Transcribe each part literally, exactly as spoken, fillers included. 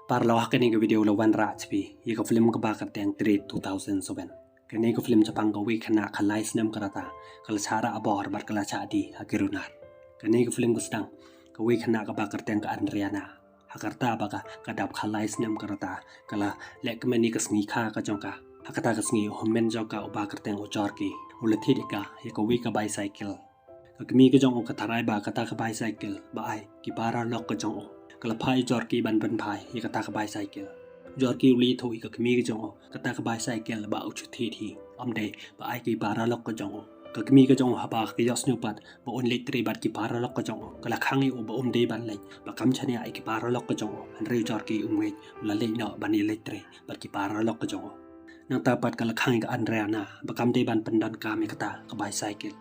Paralok, ha kane ka video la wanrah cha phi ïa ka film kaba kyrteng Trade two thousand seven. Kane ka film shaphang kawei ka khynnah khatlai snem ka rta, ka la shah rah bor bad ka la shah die ha ki runar. Kane ka film ka sdang kawei ka khynnah kaba kyrteng ka Andriana. Ha ka rta ba ka, ka dap khatlai snem ka rta, ka la leh kmen ïa ka sngi kha ka jong ka. Ha kata ka sngi u hynmen jong ka uba kyrteng u Jorki u la thied ïa ka ïa kawei ka bicycle. Ka kmie ka jong u ka tharai ba kata ka bicycle ba ai ki paralok ka jong u. Ka la phah ïa u Jorki ban pynphai ïa kata ka bicycle. U Jorki u la ïathuh ïa ka kmie ka jong u, kata ka bicycle ba u shu thied hi, ym dei ba ai ki paralok ka jong u. Ka kmie ka jong u haba ka ïohsngew pat ba un leit trei bad ki paralok ka jong u, ka la khang ïa u ba um dei ban leit, ba kam shaniah ïa ki paralok ka jong u. Hynrei u Jorki um ngeit, u la leit noh ban ïaleit trei bad ki paralok ka jong u. Nangta pat ka la khang ïa ka Andriana ba kam dei ban pyndonkam ïa kata ka bicycle.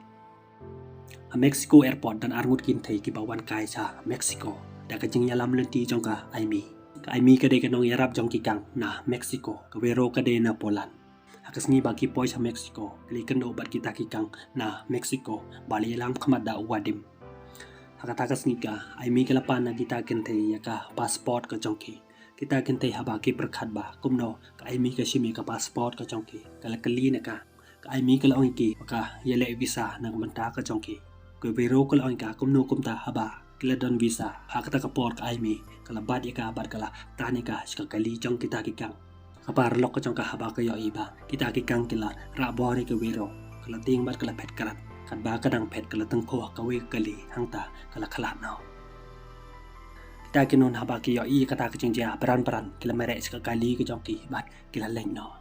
Ha Mexico Airport don arngut ki kynthei kiba wan kai sha Mexico da ka jingïalam lynti jong ka Amy. Ka Amy ka dei ka nongïarap jong ki kang na Mexico, ka Vero ka dei na Poland. Ha ka sngi ba ki poi sha Mexico, ki la ïakynduh bad kita ki kang na Mexico ba la ïalam khmat da u Vadim. Ha kata ka sngi ka Amy ka la pan na kita ki kynthei ïa ka passport ka jong ki. Kita ki kynthei haba ki pyrkhat ba kumno ka Amy ka shim ïa ka passport ka jong ki, ka la kylli na ka. Ka Amy ka la ong ïa ki ba ka ïaleh visa na ka bynta ka jong ki. Ka Vero ka la ong ïa ka kumno kumta haba ki la don visa. Ha kata ka por ka Amy ka la bat ïa ka bad ka la tan ïa ka sha ka kali jong kita ki kang. Ka paralok ka jong ka haba ka ïohi ba kita ki kang ki la rah bor ïa ka Vero, ka la tieng bad ka la phet krad. Katba ka dang phet ka la tyngkhuh ha kawei ka kali, hangta ka la khlad noh. Kita ki nun haba ki ïohi ïa kata ka jingjia, bran bran ki la mareh sha ka kali ka jong ki bad ki la leit noh.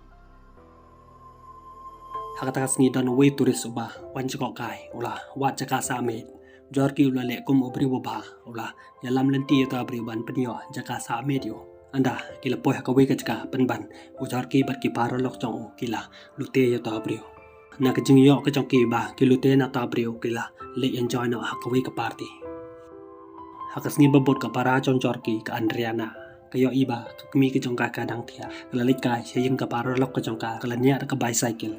Ha kata ka sngi don uwei u tourist uba wan jngoh kai, u la wad jaka sah miet. U Jorki u la leh kum u briew uba bha, u la ïalam lynti ïa uta u briew ban pynïoh jaka sah miet ïa u. Ynda ki la poi ha kawei ka jaka pynban, u Jorki bad ki paralok jong u ki la lute ïa uta u briew. Na ka jingïoh ka jong ki ba ki lute na uta u briew, ki la leit enjoy noh ha kawei ka party. Ha ka sngi ba bud ka para jong u Jorki, ka Andriana, ka ïohi ba ka kmie ka jong ka ka dang thiah. Ka la leit kai sha ïing ka paralok ka jong ka, ka la ñiah da ka bicycle.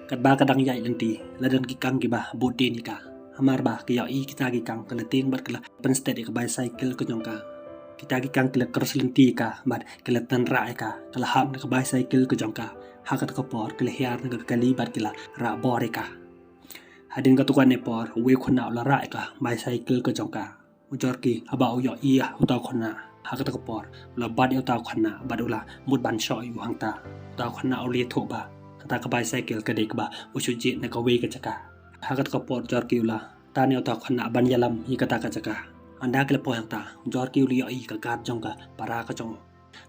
Katba ka dang ïaid lynti, la don ki kang kiba bud dien ïa ka. Hamar ba ka ïohi kita ki kang, ka la tieng bad ka la pynstet ïa ka bicycle ka jong ka. Kita ki kang ki la cross lynti ïa ka bad ki la tan rah ïa ka. Ka la hap na ka bicycle ka jong ka. Ha kata ka por ki la hiar na ka kali bad ki la rah bor ïa ka. Hadien katto katne por, uwei u khynnah u la rah ïa ka bicycle ka jong ka. U Jorki haba u ïohi ïa uta u khynnah, ha kata ka por u la bat ïa uta u khynnah bad u la mut ban shoh ïa u. Hangta uta u khynnah u la ïathuh ba kata ka bicycle ka dei kaba u shu jied na kawei ka jaka. Ha kata ka por u Jorki u la tan ïa uta u khynnah ban ïalam ïa kata ka jaka. Ynda ki la poi hangta, u Jorki u la ïohi ïa ka card jong ka para ka jong u.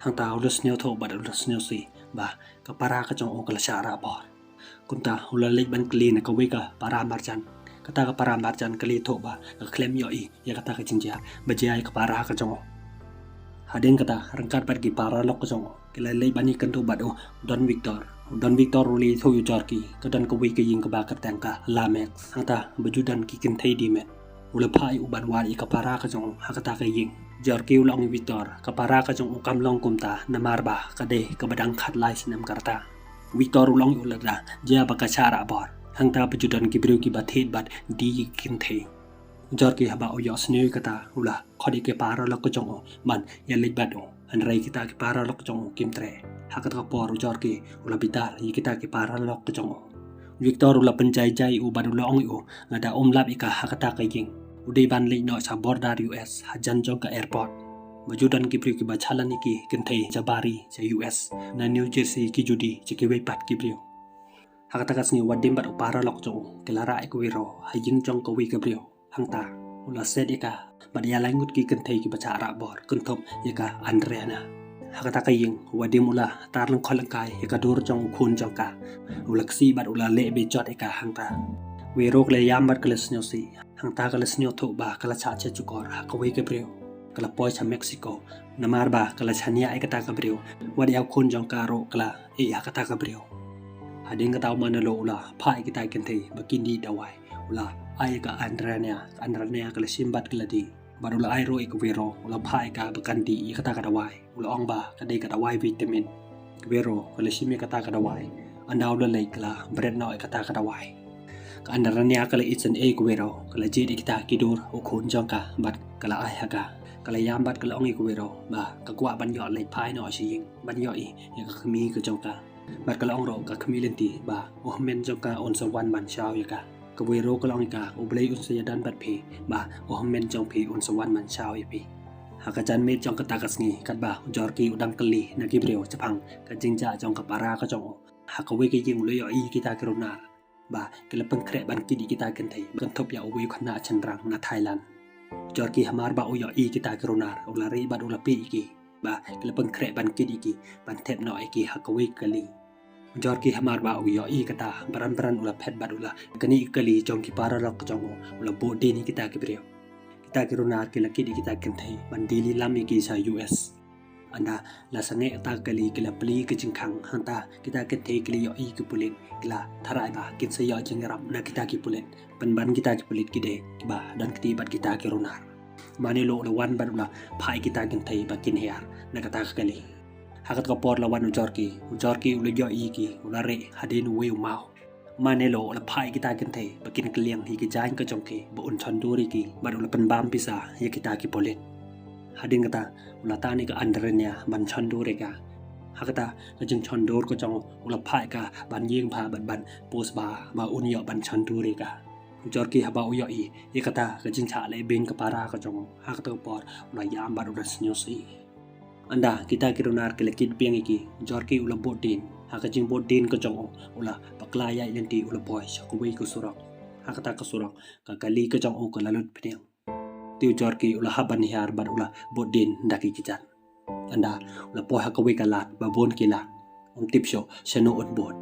Hangta u la sngewthuh bad u la sngewsih ba ka para ka jong u ka la shah rah bor. Kumta u la leit ban kylli na kawei ka para marjan. Kata ka para marjan ka la ïathuh ba ka khlem ïohi ïa kata ka jingjia ba jia ïa ka para ka jong u. Hadien kata, ryngkat bad ki paralok ka jong u, ki la leit ban ïakynduh bad u Don Victor. U Don Victor u la ïathuh ïa u Jorki, ka don kawei ka ïing kaba kyrteng ka Lamex. Hangta ba ju don ki kynthei dih met. U la phah ïa u ban wad ïa ka para ka jong u ha kata ka ïing. U Jorki u la ong ïa u Victor, ka para ka jong u kam long kumta namar ba ka dei kaba dang khatlai snem ka rta. U Victor u la ong ïa u lada jia ba ka shah rah bor, hangta ba ju don ki briew kiba thied bad die ïa ki kynthei. U Jorki haba u ïohsngew ïa kata, u la khot ïa ki paralok ka jong u ban ïaleit bad u. Hynrei kita ki paralok ka jong u kim treh. Ha kata ka por u Jorki u la bitar ïa kita ki paralok ka jong u. U Victor u la pynjai jai ïa u bad u la ong ïa u, lada um lap ïa ka ha kata ka ïing, u dei ban leit noh sha border U S hajan jong ka airport. Ba ju don ki briew kiba chalan ïa ki kynthei jabari sha U S, na New Jersey ki ju die sha kiwei pat ki briew. Ha kata ka sngi u Vadim bad u paralok jong u ki la rah ïa ka Vero ha ïing jong kawei ka briew. Hangta u la set ïa ka bad ïa lai ngut ki kynthei kiba shah rah bor, kynthup ïa ka Andriana. Ha kata ka ïing u Vadim u la tar lyngkhot lyngkai ïa ka dur jong u khun jong ka. U la ksih bad u la leh bejot ïa ka hangta. Vero ka la ïam bad ka la sngewsih. Hangta ka la sngewthuh ba ka la shah shah shukor ha kawei ka briew. Ka la poi sha Mexico namar ba ka la shaniah ïa kata ka briew. Wat ïa u khun jong ka ruh ka la ïeh ha kata ka briew. Hadien kata u Manolo u la phah ïa kita ki kynthei ba kin die dawai. U la ai ïa ka Andriana, ka Andriana ka la shim bad ka la die. Bad u la ai ruh ïa ka Vero, u la phah ïa ka ba kan die ïa kata ka dawai. U la ong ba ka dei ka dawai vitamin. Ka Vero ka la shim ïa kata ka dawai. Ynda u la leit ka la bret noh ïa kata ka dawai. Ka Andriana ka la isynei ïa ka Vero, ka la jied ïa kita ki dur u khun jong ka bad ka la ai ha ka. Ka la ïam bad ka la ong ïa kawei ruh ba ka kwah ban ïoh leit phai noh sha ïing ban ïohi ïa ka kmie ka jong ka. Bad ka la ong ruh ka kmie lynti ba u hynmen jong ka un sa wan ban shaw ïa ka. Kawei ruh ka la ong ïa ka, U Blei un sa ïadon bad phi, ba u hynmen jong phi un sa wan ban shaw ïa phi. Ha ka janmiet jong kata ka sngi, katba u Jorki u dang kylli na ki briew shaphang ka jingjia jong ka para ka jong u, ha kawei ka ïing u la ïohi kita ki runar ba ki la pynkhreh ban kit ïa kita ki kynthei ban kynthup ïa uwei u khynnah shynrang na Thailand. U Jorki hamar ba u ïohi kita ki runar, u la rieh bad u la pieh ïa ki ba ki la pynkhreh ban kit ïa ki ban thep noh ïa ki ha kawei ka kali. U Jorki hamar ba u ïohi kata, bran bran u la phet bad u la knieh ïa ka kali jong ki paralok jong u, u la buh dien ïa kita ki briew. Kita ki runar ki la kit ïa kita ki kynthei ban die lilam ïa ki sha U S. Ynda la sangeh kata ka kali, ki la plie ka jingkhang. Hangta kita ki kynthei ki la ïohi ki pulit, ki la tharai ba kin sa ïoh jingïarap na kita ki pulit. Pynban kita ki pulit ki dei kiba don kti bad kita ki runar. Mane u la wan bad u la phah ïa kita ki kynthei ba kin hiar na kata ka kali. Ha kata ka por la wan u Jorki. U Jorki u la ïohi ïa ki, u la rieh hadien uwei u maw. Mane u la phah ïa kita ki kynthei ba kin kylliang ïa ki jaiñ ka jong ki ba un shon dur ïa ki, bad u la pynbam pisa ïa kita ki pulit. Hadien kata u la tan ïa ka Andrenia ban shon dur ïa ka. Ha kata ka jingshon dur ka jong u, u la phah ïa ka ban ïeng bha bad ban pus bha ba un ïoh ban shon dur ïa ka. U Jorki haba u ïohi ïa kata ka jingshah lehbeiñ ka para ka jong u, ha kata ka por u la ïam bad u la sngewsih. Ynda kita ki runar ki la kit biang ïa ki, u Jorki u la buh dien. Ha ka jingbud dien ka jong u, u la bakla ïaid lynti, u la poi sha kawei ka surok. Ha kata ka surok ka kali ka jong u ka la lut pdeng. Te u Jorki u la hap ban hiar bad u la buh dien da ki kjat. Ynda u la poi ha kawei ka lad ba bun ki lad, um tip shuh shano un bud.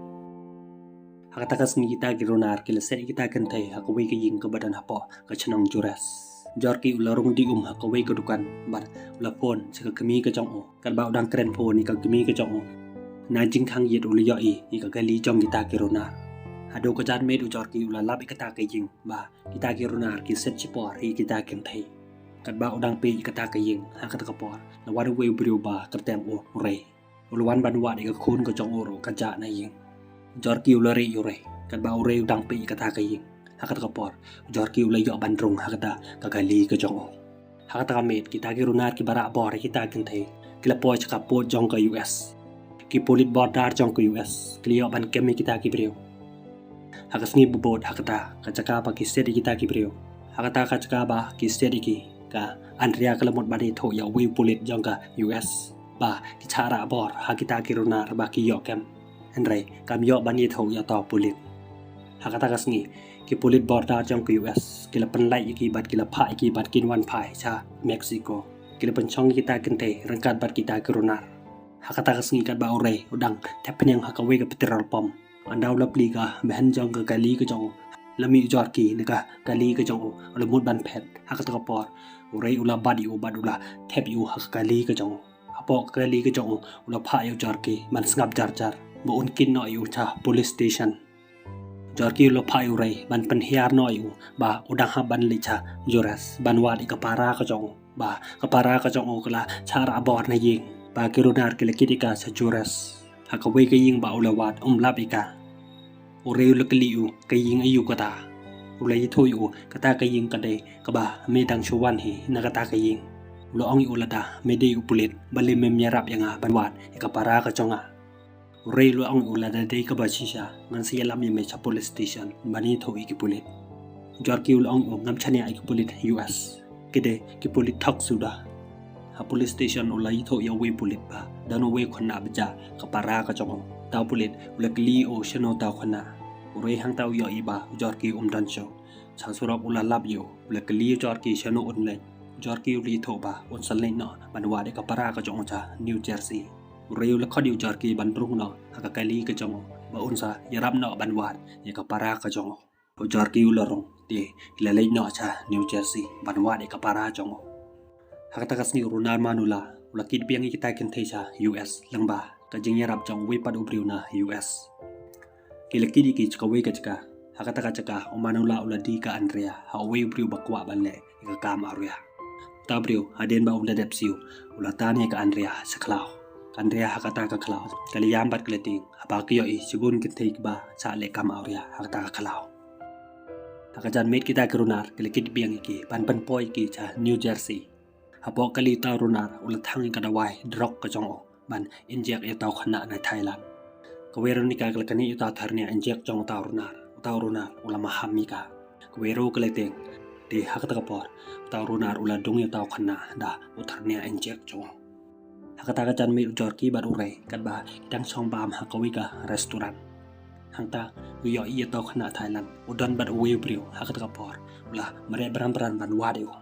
Ha kata ka sngi kita ki runar ki la set ïa kita ki kynthei ha kawei ka ïing kaba don hapoh ka shnong Jores. U Jorki u la rung dih um ha kawei ka dukan bad u la phone sha ka kmie ka jong u. Katba u dang kren phone ïa ka kmie ka jong u, na jingkhang ïit u la ïohi ïa ka kali jong kita ki runar. Haduh ka janmiet u Jorki u la lap ïa kata ka ïing ba kita ki runar ki set shipor ïa kita ki kynthei. Katba u dang peit ïa kata ka ïing, ha kata ka por la wan uwei u briew ba kyrteng u Rei. U la wan ban wad ïa ka khun ka jong u ruh ka jah na ïing. U Jorki u la rieh ïa u Rei. Katba u Rei u dang peit ïa kata ka ïing, ha kata ka por u Jorki u la ïoh ban rung ha kata ka kali ka jong u. Ha kata ka miet kita ki runar kiba rah bor ïa kita ki kynthei ki la poi sha ka port jong ka U S. Ki pulit border jong ka U S ki la ïoh ban kem ïa kita ki briew. Ha ka sngi ba bud, ha kata ka jaka ba ki set ïa kita ki briew, ha kata ka jaka ba ki set ïa ki, ka Andrea ka la mut ban ïathuh ïa uwei u pulit jong ka U S ba ki shah rah bor ha kita ki runar ba ki ïoh kem. Hynrei kam ïoh ban ïathuh ïa uta u pulit. Ha kata ka sngi ki pulit border jong ka U S ki la pynlait ïa ki bad ki la phah ïa ki bad kin wan phai sha Mexico. Ki la pynshong ïa kita ki kynthei ryngkat bad kita ki runar. Ha kata ka sngi katba u Rei u dang thep pynïang ha kawei ka petrol pump, ynda u la plie ka bynhynnin jong ka kali ka jong u, la mih u Jorki na ka kali ka jong u, u la mut ban phet. Ha kata ka por u Rei u la bat ïa u bad u la thep ïa u ha ka kali ka jong u. Hapoh ka kali ka jong u, u la phah ïa u Jorki ban sngap jar jar ba un kit noh ïa u sha police station. U Jorki u la phah ïa u Rei ban pynhiar noh ïa u ba u dang hap ban leit sha Jores ban wad ïa ka para ka jong u, ba ka para ka jong u ka la shah rah bor na ïing, ba ki runar ki la kit ïa ka sha Jores. Ha kawei ka ïing ba u la wad um lap ïa ka. U Rei u la kylli ïa u, ka ïing aïu kata? U la ïathuh ïa u, kata ka ïing ka dei kaba me dang shu wan hi na kata ka ïing. U la ong ïa u, lada me dei u pulit, balei mem ïarap ïa nga ban wad ïa ka para ka jong nga? U Rei u la ong ïa u, lada dei kaba shisha ngan sa ïalam ïa me sha police station ban ïathuh ïa ki pulit. U Jorki u la ong ïa u, ngam shaniah ïa ki pulit U S, ki dei ki pulit thok suda. Ha police station u la ïathuh ïa uwei u pulit ba don uwei u khynnah ba jah ka para ka jong u. Uta u pulit u la kylli ïa u shano uta u khynnah. U Rei hangta u ïohi ba u Jorki um don shuh. Sha surok u la lap ïa u, u la kylli ïa u Jorki shano un leit. U Jorki u la ïathuh ba un sa leit noh ban wad ïa ka para ka jong u sha New Jersey. U Rei u la khot ïa u Jorki ban rung noh ha ka kali ka jong u ba un sa ïarap noh ban wad ïa ka para ka jong u. U Jorki u la rung, te ki la leit noh sha New Jersey ban wad ïa ka para jong u. Ha kata ka sngi u runar Manula u la kit biang ïa kita ki kynthei sha U S lyngba ka jingïarap jong uwei pat u briew na U S. Ki la kit ïa ki sha kawei ka jaka. Ha kata ka jaka u Manula u la die ka Andrea ha uwei u briew ba kwah ban leh ïa ka kam awria. Uta u briew hadien ba u la dep siew, u la tan ïa ka Andrea sha khlaw. Ka Andrea ha kata ka khlaw ka la ïam bad ka la tieng, haba ka ïohi shibun ki kynthei kiba shah leh kam awria ha kata ka khlaw. Ha ka janmiet kita ki runar ki la kit biang ïa ki ban pynpoi ïa ki sha New Jersey. Hapoh kali uta u Runar u la thang ïa ka dawai drok ka jong u ban injek ïa uta u khynnah na Thailand. Ka Veronica ka la knieh ïa uta u thyrniah injek jong uta u Runar. Uta u Runar u la maham ïa ka. Ka Vero ka la tieng. Te ha kata ka por uta u Runar u la dung ïa uta u khynnah da u thyrniah injek jong u. Ha kata ka janmiet u Jorki bad u Rei katba ki dang shong bam ha kawei ka restaurant. Hangta u ïohi ïa uta u khynnah Thailand u don bad uwei u briew. Ha kata ka por u la mareh bran bran ban wad ïa u.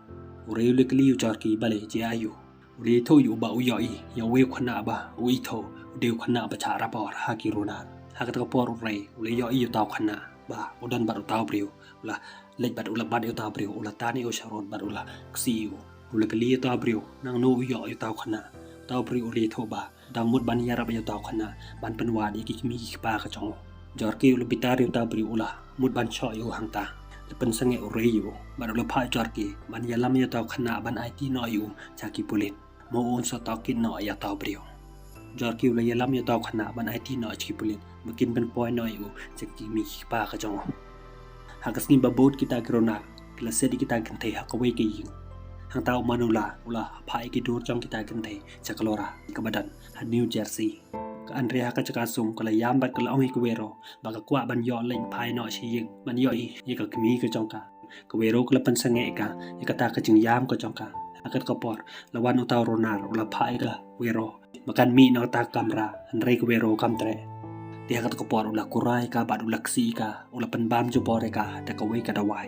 U Rei u la kylli u Jorki balei, jia aiu. U la ïathuh ïa u ba u ïohi ïa uwei u khynnah ba u ithuh u dei u khynnah ba shah rapor ha ki Runar. Ha kata ka por u Rei u la ïohi ïa uta u khynnah ba u don bad uta u briew. U la leit bad u la bat ïa uta u briew, u la tan ïa u sharud bad u la ksih ïa u. U la kylli ïa uta u briew nangno u ïoh ïa uta u khynnah. Uta u briew u la ïathuh ba u dang mut ban ïarap ïa uta u khynnah ban pynwad ïa ki kmie ki kpa ka jong u. Jorki u la bitar ïa uta u briew, u la mut ban shoh ïa u hangta. La pynsangeh u Rei ïa u bad u la phah ïa Jorki ban ïalam ïa uta u khynnah ban aiti noh ïa u sha ki pulit. Mo un sa tohkit noh ïa uta u briew. Jorki u la ïalam ïa uta u khynnah ban aiti noh sha ki pulit ba kin pynpoi noh ïa u sha ki kmie ki kpa ka jong u. Ha ka sngi ba bud kita ki Runar ki la set ïa kita ki kynthei ha kawei ka ïing. Hangta u Manula u la phah ïa ki dur jong kita ki kynthei sha ka lora kaba don ha New Jersey. Ka Andrea ha ka jaka sum ka la ïam bad ka la ong ïa ka Vero ba ka kwah ban ïoh leit phai noh sha ïing ban ïohi ïa ka kmie ka jong ka. Ka Vero ka la pynsangeh ïa ka ïa kata ka jingïam ka jong ka. Ha kata ka por la wan uta u Runar u la phah ïa ka Vero ba kan mih na kata ka kamra, hynrei ka Vero kam treh. Te ha kata ka por u la kurai ïa ka bad u la ksih ïa ka, u la pynbam jubor ïa ka da kawei ka dawai.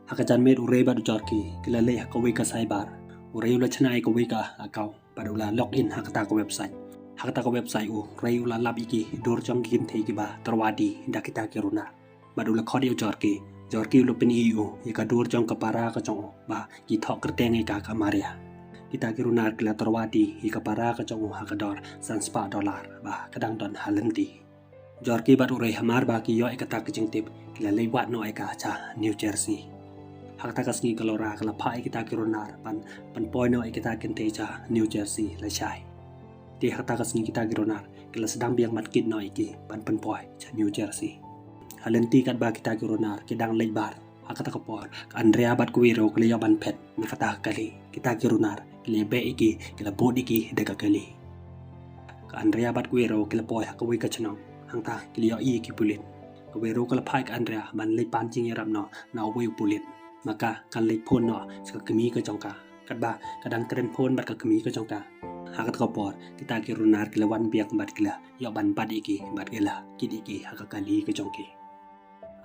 Ha ka janmiet u Rei bad u Jorki ki la leit ha kawei ka cyber. U Rei u la shna ïa kawei ka account bad u la log in ha kata ka website. Ha kata ka website u Rei u la lap ïa ki dur jong ki kynthei kiba tyrwa die da kita ki Runar. Bad u la khot ïa u Jorki. Jorki u la pyni ïa u ïa ka dur jong ka para ka jong u ba ki thoh kyrteng ïa ka ka Maria. Kita ki Runar ki la tyrwa die ïa ka para ka jong u ha ka dor san spah dollar ba ka dang don ha lynti. Jorki bad u Rei hamar ba ki ïoh ïa kata ka jingtip ki la leit wad noh ïa ka sha New Jersey. Ha kata ka sngi ka lora ka la phah ïa kita ki Runar ban pynpoi noh ïa kita ki kynthei sha New Jersey lashai. Te ha kata ka sngi kita ki Runar ki la sdang biang ban kit noh ïa ki ban pynpoi sha New Jersey. Ha lynti katba kita ki Runar ki dang leit bar, ha kata ka por ka Andrea bad ka Vero ki la ïoh ban phet na kata ka kali. Kita ki Runar ki la beh ïa ki, ki la bud ïa ki da ka kali. Ka Andrea bad ka Vero ki la poi ha kawei ka chnong, hangta ki la ïohi ïa ki pulit. Ka Vero ka la phah ïa ka Andrea ban leit pan jingïarap noh na uwei u pulit. Ma ka kan leit phone noh sha ka kmie ka jong ka. Katba ka dang kren phone bad ka kmie ka jong ka, ha kata ka por kita ki Runar ki la wan biang bad ki la ïoh ban bat ïa ki bad ki la kit ïa ki ha ka kali ka jong ki.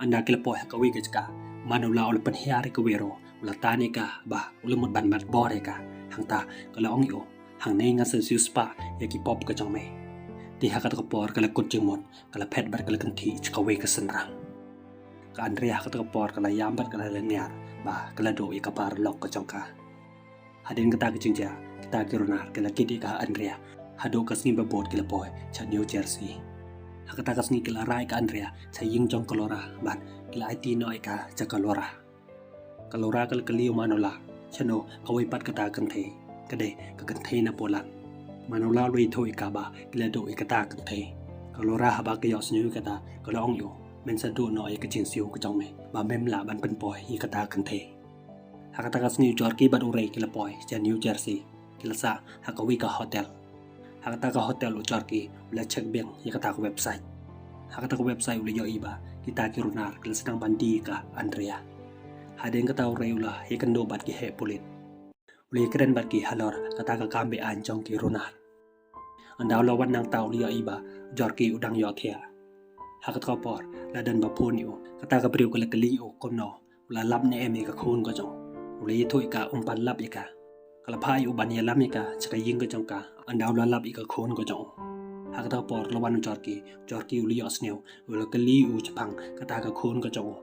Ynda ki la poi ha kawei ka jaka, Manula u la pynhiar ïa ka Vero, u la tan ïa ka ba u la mut ban mad bor ïa ka. Hangta ka la ong ïa u, hangne ngan sa siew spah ïa ki pop ka jong me. Te ha kata ka por ka la kut jingmut, ka la phet bad ka la kynthih sha kawei ka synrang. Ka Andrea ha kata ka por ka la ïam bad ka la lyngngiar ba ka la duh ïa ka paralok ka jong ka. Hadien kata ka jingjia, kita ki Runar ki la kit ïa ka Andrea. Haduh ka sngi ba bud ki la poi sha New Jersey. Ha kata ka sngi ki la rah ïa ka Andrea sha ïing jong ka Laura bad ki la aiti noh ïa ka sha ka Laura. Ka Laura ka la kylli u Manula, shano kawei pat kata ka kynthei? Ka dei ka kynthei na Poland. Manula u la ïathuh ïa ka ba ki la duh ïa kata ka kynthei. Ka Laura haba ka ïohsngew ïa kata ka la ong ïa u, men sa duh noh ïa ka jingsiew ka jong me ba mem lah ban pynpoi ïa kata ka kynthei. Ha kata ka sngi u Jorki bad u Rei ki la poi sha New Jersey. Ki la sah ha kawei ka hotel. Ha kata ka hotel u Jorki u la check biang ïa kata ka website. Ha kata ka website u la ïohi ba kita ki Runar ki la sdang ban die ïa ka Andrea. Hadien kata u Rei u la ïakynduh bad ki heh pulit. U la ïakren bad ki halor kata ka kam be-aiñ jong ki Runar. Ynda u la wan nangta u la ïohi ba u Jorki u dang ïohthiah. Ha kata ka por la don ba phone ïa u. Kata ka briew ka la kylli ïa u kumno u la lap ne em ïa ka khun ka jong u. U la ïathuh ïa ka um pat lap ïa ka. Ka la phah ïa u ban ïalam ïa ka sha ka ïing ka jong ka ynda u la lap ïa ka khun ka jong u. Ha kata ka por la wan u Jorki. Jorki u la ïohsngew, u la kylli ïa u shaphang kata ka khun ka jong u.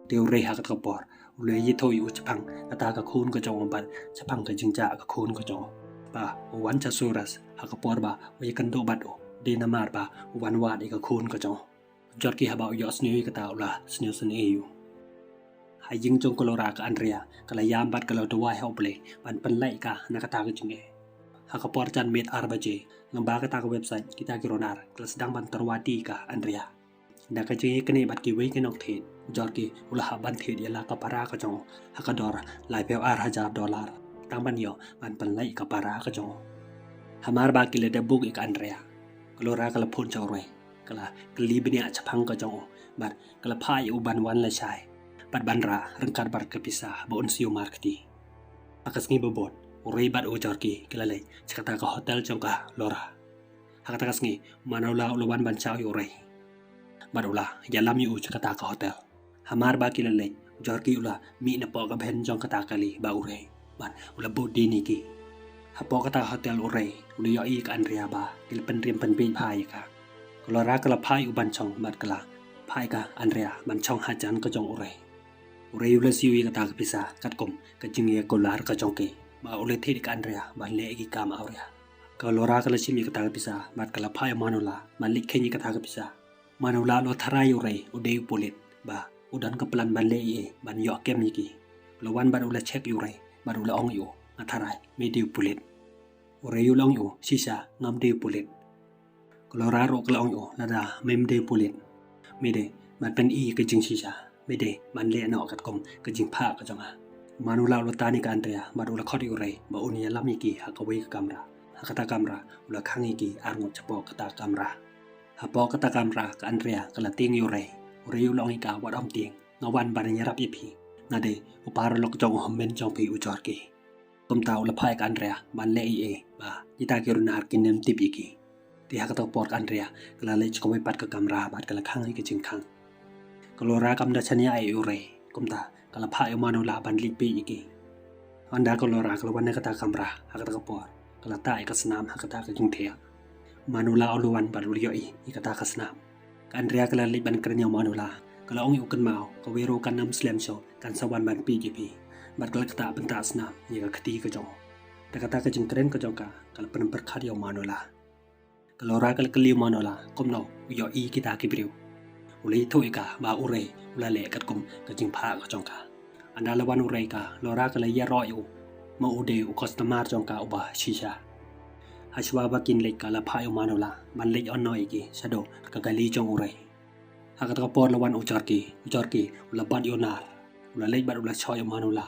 Te u Rei ha kata ka por u la ïathuh ïa u shaphang kata ka khun ka jong u bad shaphang ka jingjah ka khun ka jong u. Ba u wan sha Surat ha ka por ba u ïakynduh bad u, dei namar ba u wan wad ïa ka khun ka jong u. Jorki haba u ïohsngew ïa kata u la sngewsynei ïa u. Ha ïing jong ka Laura ka Andrea ka la ïam bad ka la duwai ha U Blei ban pynlait ïa ka na kata ka jingeh. Ha ka por janmiet ar baje, lyngba kata ka website kita ki Runar ki la sdang ban tyrwa die ïa ka Andrea. Da ka jingïaknieh bad kiwei ki nongthied, u Jorki u la hap ban thied ïa la ka para ka jong u ha ka dor laiphew ar hajar dollar. tang ban ïoh ban pynlait ka para ka jong u. Hamar ba ki la dep book ïa ka Andrea, ka Laura ka la phone sha u Ray, ka la kylli bniah shaphang ka jong u bad ka la phah ïa u ban wan lashai bad ban rah ryngkat bad ka pisa ba un siew markti. Ha ka sngi ba bud, u Ray bad u Jorki ki la leit sha kata ka hotel jong ka Laura. Ha kata ka sngi, Manola u la wan ban shaw ïa u Ray bad u la ïalam ïa u sha kata ka hotel. Hamar ba ki la leit, u Jorki u la mih napoh ka bhen jong kata ka kali bad u Ray bad u la bud dien ïa ki. Hapoh kata ka hotel u Ray u la ïohi ïa ka Andrea ba ki la pynrem pynbiej bha ïa ka. Ka Laura ka la phah ïa u ban shong bad ka la phah ïa ka Andrea ban shong hajan ka jong u Ray. U Ray u la siew ïa kata ka pisa katkum ka jingïakular ka jong ki, ba u la thied ïa ka Andrea ban leh ïa ki kam awria. Ka Laura ka la shim ïa kata ka pisa bad ka la phah ïa u Manola ban leit kheiñ ïa kata ka pisa. Manola u la tharai ïa u Ray u dei u pulit, ba u don ka plan ban leh ei ei ban ïoh kem ïa ki. U la wan bad u la check ïa u Ray bad u la ong ïa u, "Nga tharai me dei u pulit." U Ray u la ong ïa u, "Shisha, ngam dei u pulit." Ka Laura ruh ka la ong ïa u, "Lada mem dei u pulit, me dei ban pyni ka jingshisha, me dei ban leh noh katkum ka jingphah ka jong nga." U Manola u la tan ïa ka Andrea bad u la khot ïa u Ray ba un ïalam ïa ki ha kawei ka kamra. Ha kata ka kamra u la khang ïa ki arngut shapoh kata ka kamra. Hapoh kata ka kamra ka Andrea ka la tieng ïa u Ray. U Ray u la ong ïa ka, "Wat ym tieng, nga wan ban ïarap ïa phi. Nga dei u paralok jong u hynmen jong phi u Jorki. Kumta u la phah ïa ka Andrea ban leh ei ei ba kita ki runar kin ym tip ïa ki." Te ha kata ka por ka Andrea ka la leit sha kawei pat ka kamra bad ka la khang ïa ka jingkhang. Ka Laura kam da shaniah ïa u Ray, kumta ka la phah ïa u Manola ban leit bieit ïa ki. Hynda ka Laura ka la wan na kata ka kamra ha kata ka por, ka la tah ïa ka snam ha kata ka jingthiah. Manola u la wan bad u la ïohi ïa kata ka snam. Ka Andrea ka la leit ban kren ïa u Manola, ka la ong ïa u, "Kynmaw, kawei ruh kan ym slem shuh kan sa wan ban bieit ïa phi." Bad ka la ktah pyntah snam ïa ka kti ka jong u. Da kata ka jingkren ka jong ka ka la pynpyrkhat ïa u Manola. Ka Laura ka la kylli u Manola kumno u ïohi kita ki briew. U la ïathuh ïa ka ba u Ray u la leh katkum ka jingphah ka jong ka. Hynda la wan u Ray, ka Laura ka la ïaroh ïa u ma u dei u customer jong ka uba shisha. Hashwa ba kin leit ka la phah ïa u Manola ban leit ong noh ïa ki shaduh ka kali jong u Ray. Ha kata ka por la wan u Jorki, u Jorki u la bat ïa u nar, u la leit bad u la shoh ïa u Manola.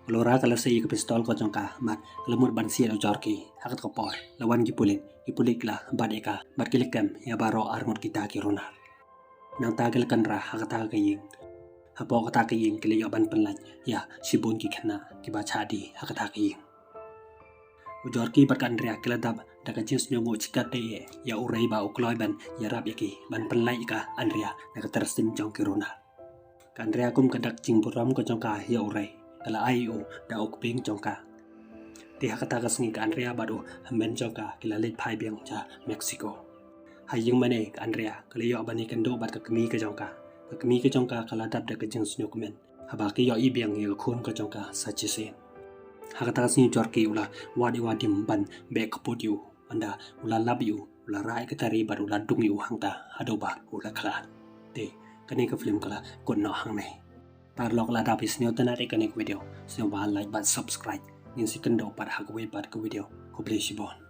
Ka Laura ka la sei ïa ka pistol ka jong ka bad ka la mut ban siat ïa u Jorki. Ha kata ka por la wan ki pulit, ki pulit ki la bat ïa ka bad ki la kem ïa baroh arngut kita ki runar. Nangta ki la kynrah ha kata ka ïing. Hapoh kata ka ïing ki la ïoh ban pynlait ïa shibun ki khynnah kiba shah die ha kata ka ïing. U Jorki bad ka Andrea ki la dap da ka jingsngewnguh shikatdei ïa u Ray ba u kloi ban ïarap ïa ki ban pynlait ïa ka Andrea na ka tyrsim jong ki runar. Ka Andrea kum ka dak jingburom ka jong ka ïa u Ray, ka la ai ïa u da u kpieng jong ka. Te ha kata ka sngi ka Andrea bad u hynmen jong ka ki la leit phai biang sha Mexico. Ha ïing mane ka Andrea ka la ïoh ban ïakynduh bad ka kmie ka jong ka. Ka kmie ka jong ka ka la dap da ka jingsngewkmen haba ka ïohi biang ïa ka khun ka jong ka sa shisien. Ha kata ka sngi u Jorki u la wad ïa u Adim ban beh kput ïa u. Hynda u la lap ïa u, u la rah ïa ka tari bad u la dung ïa u hangta haduh ba u la khlad. Te kane ka film ka la kut noh hangne. Paralok, lada phi sngewtynnat ïa kane ka video, sngewbha like bad subscribe. Ngin sa ïakynduh pat ha kawei pat ka video. Khublei shibun.